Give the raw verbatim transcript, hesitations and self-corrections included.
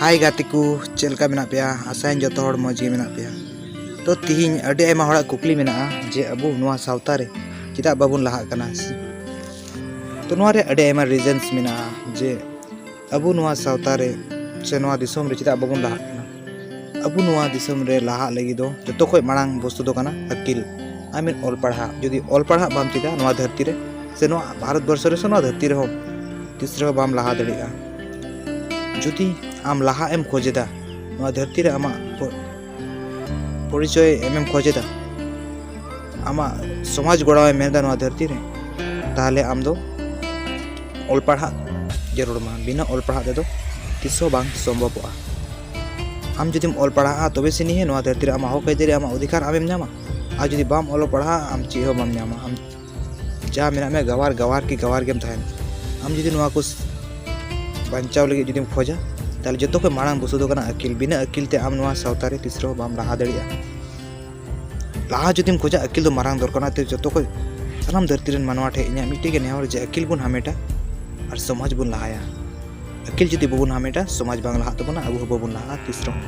ᱦᱟᱭ ᱜᱟᱛᱮ ᱠᱚ, ᱪᱮᱫ ᱞᱮᱠᱟ ᱢᱮᱱᱟᱜ ᱯᱮᱭᱟ? ᱟᱥᱟᱭᱟᱹᱧ ᱡᱚᱛᱚ ᱦᱚᱲ ᱢᱚᱡᱽ ᱜᱮ ᱢᱮᱱᱟᱜ ᱯᱮᱭᱟ᱾ ᱛᱚ ᱛᱤᱦᱤᱧ ᱟᱹᱰᱤ ᱟᱭᱢᱟ ᱦᱚᱲᱟᱜ ᱠᱩᱠᱞᱤ ᱢᱮᱱᱟᱜᱼᱟ ᱡᱮ ᱟᱵᱚ ᱱᱚᱣᱟ ᱥᱟᱶᱛᱟ ᱨᱮ ᱪᱮᱫᱟᱜ ᱵᱟᱵᱚᱱ ᱞᱟᱦᱟᱜ ᱠᱟᱱᱟ᱾ ᱛᱚ ᱱᱚᱣᱟ ᱨᱮ ᱟᱹᱰᱤ ᱟᱭᱢᱟ reasons ᱢᱮᱱᱟᱜᱼᱟ ᱡᱮ ᱟᱵᱚ ᱱᱚᱣᱟ ᱥᱟᱶᱛᱟ ᱨᱮ ᱥᱮ ᱱᱚᱣᱟ ᱫᱤᱥᱚᱢ ᱨᱮ ᱪᱮᱫᱟᱜ ᱵᱟᱵᱚᱱ ᱞᱟᱦᱟᱜ ᱠᱟᱱᱟ᱾ ᱟᱵᱚ ᱱᱚᱣᱟ ᱫᱤᱥᱚᱢ ᱨᱮ ᱞᱟᱦᱟᱜ ᱞᱟᱹᱜᱤᱫ ᱫᱚ ᱡᱚᱛᱚ ᱠᱷᱚᱱ ᱢᱟᱲᱟᱝ ᱵᱚᱥᱛᱩ ᱫᱚ ᱠᱟᱱᱟ ᱟᱹᱠᱤᱞ᱾ ᱟᱢᱮᱢ ᱚᱞ ᱯᱟᱲᱦᱟᱜ, ᱡᱩᱫᱤ ᱚᱞ ᱯᱟᱲᱦᱟᱜ ᱵᱟᱢ ᱪᱮᱫᱟ ᱱᱚᱣᱟ ᱫᱷᱟᱹᱨᱛᱤ ᱨᱮ ᱥᱮ ᱱᱚᱣᱟ ᱵᱷᱟᱨᱚᱛ ᱵᱚᱨᱥᱚ ᱨᱮ ᱥᱮ ᱱᱚᱣᱟ ᱫᱷᱟᱹᱨᱛᱤ ᱨᱮᱦᱚᱸ ᱛᱤᱥ ᱨᱮᱦᱚᱸ ᱵᱟᱢ ᱞᱟᱦᱟ ᱫᱟᱲᱮᱭᱟᱜᱼᱟ᱾ ᱡᱩᱫᱤ ᱟᱢ ᱞᱟᱦᱟᱜ ᱮᱢ ᱠᱷᱚᱡᱮᱫᱟ, ᱱᱚᱣᱟ ᱫᱷᱟᱹᱨᱛᱤ ᱨᱮ ᱟᱢᱟᱜ ᱯᱚ-, ᱯᱚᱨᱤᱪᱚᱭ ᱮᱢᱮᱢ ᱠᱷᱚᱡᱮᱫᱟ, ᱟᱢᱟᱜ ᱥᱚᱢᱟᱡᱽ ᱜᱚᱲᱟᱣ ᱮᱢ ᱢᱮᱱᱫᱟ ᱱᱚᱣᱟ ᱫᱷᱟᱹᱨᱛᱤ ᱨᱮ, ᱛᱟᱦᱚᱞᱮ ᱟᱢ ᱫᱚ ᱚᱞ ᱯᱟᱲᱦᱟᱜ ᱡᱟᱹᱨᱩᱲ ᱟᱢᱟ᱾ ᱵᱤᱱᱟᱹ ᱚᱞ ᱯᱟᱲᱦᱟᱜ ᱛᱮᱫᱚ ᱛᱤᱥ ᱦᱚᱸ ᱵᱟᱝ ᱥᱚᱢᱵᱷᱚᱵᱚᱜᱼᱟ᱾ ᱟᱢ ᱡᱩᱫᱤᱢ ᱚᱞ ᱯᱟᱲᱦᱟᱜᱼᱟ ᱛᱚᱵᱮ ᱥᱮ ᱱᱤᱭᱟᱹ ᱱᱚᱣᱟ ᱫᱷᱟᱹᱨᱛᱤ ᱨᱮ ᱟᱢᱟᱜ ᱦᱚᱠ ᱟᱹᱭᱫᱟᱹᱨᱤ, ᱟᱢᱟᱜ ᱚᱫᱷᱤᱠᱟᱨ ᱟᱢᱮᱢ ᱧᱟᱢᱟ᱾ ᱟᱨ ᱡᱩᱫᱤ ᱵᱟᱢ ᱚᱞᱚᱜ ᱯᱟᱲᱦᱟᱜᱼᱟ ᱟᱢ ᱪᱮᱫ ᱦᱚᱸ ᱵᱟᱢ ᱧᱟᱢᱟ᱾ ᱟᱢ ᱡᱟ ᱢᱮᱱᱟᱜ ᱢᱮᱭᱟ ᱜᱟᱣᱟᱨ ᱜᱟᱣᱟᱨ ᱠᱤ ᱜᱟᱣᱟᱨ ᱜᱮᱢ ᱛᱟᱦᱮᱱᱟ᱾ ᱟᱢ ᱡᱩᱫᱤ ᱱᱚᱣᱟ ᱠᱚ ᱥ-, ᱵᱟᱧᱪᱟᱣ ᱞᱟᱹᱜᱤᱫ ᱡᱩᱫᱤᱢ ᱠᱷᱚᱡᱟ, ᱛᱟᱦᱚᱞᱮ ᱡᱚᱛᱚ ᱠᱷᱚᱱ ᱢᱟᱲᱟᱝ ᱵᱚᱥᱛᱩ ᱫᱚ ᱠᱟᱱᱟ ᱟᱹᱠᱤᱞ᱾ ᱵᱤᱱᱟᱹ ᱟᱹᱠᱤᱞ ᱛᱮ ᱟᱢ ᱱᱚᱣᱟ ᱥᱟᱶᱛᱟ ᱨᱮ ᱛᱤᱥ ᱨᱮᱦᱚᱸ ᱵᱟᱢ ᱞᱟᱦᱟ ᱫᱟᱲᱮᱭᱟᱜᱼᱟ᱾ ᱞᱟᱦᱟ ᱡᱩᱫᱤᱢ ᱠᱷᱚᱡᱟ ᱟᱹᱠᱤᱞ ᱫᱚ ᱢᱟᱨᱟᱝ ᱫᱚᱨᱠᱟᱨ, ᱚᱱᱟᱛᱮ ᱡᱚᱛᱚ ᱠᱷᱚᱱ ᱥᱟᱱᱟᱢ ᱫᱷᱟᱹᱨᱛᱤ ᱨᱮᱱ ᱢᱟᱱᱣᱟ ᱴᱷᱮᱱ ᱤᱧᱟᱹᱜ ᱢᱤᱫᱴᱮᱡ ᱜᱮ ᱱᱮᱦᱚᱨ ᱡᱮ ᱟᱹᱠᱤᱞ ᱵᱚᱱ ᱦᱟᱢᱮᱴᱟ ᱟᱨ ᱥᱚᱢᱟᱡᱽ ᱵᱚᱱ ᱞᱟᱦᱟᱭᱟ᱾ ᱟᱹᱠᱤᱞ ᱡᱩᱫᱤ ᱵᱟᱵᱚᱱ ᱦᱟᱢᱮᱴᱟ, ᱥᱚᱢᱟᱡᱽ ᱵᱟᱝ ᱞᱟᱦᱟᱜ ᱛᱟᱵᱚᱱᱟ, ᱟᱵᱚ ᱦᱚᱸ ᱵᱟᱵᱚᱱ ᱞᱟᱦᱟᱜᱼᱟ ᱛᱤᱥ ᱨᱮᱦᱚᱸ᱾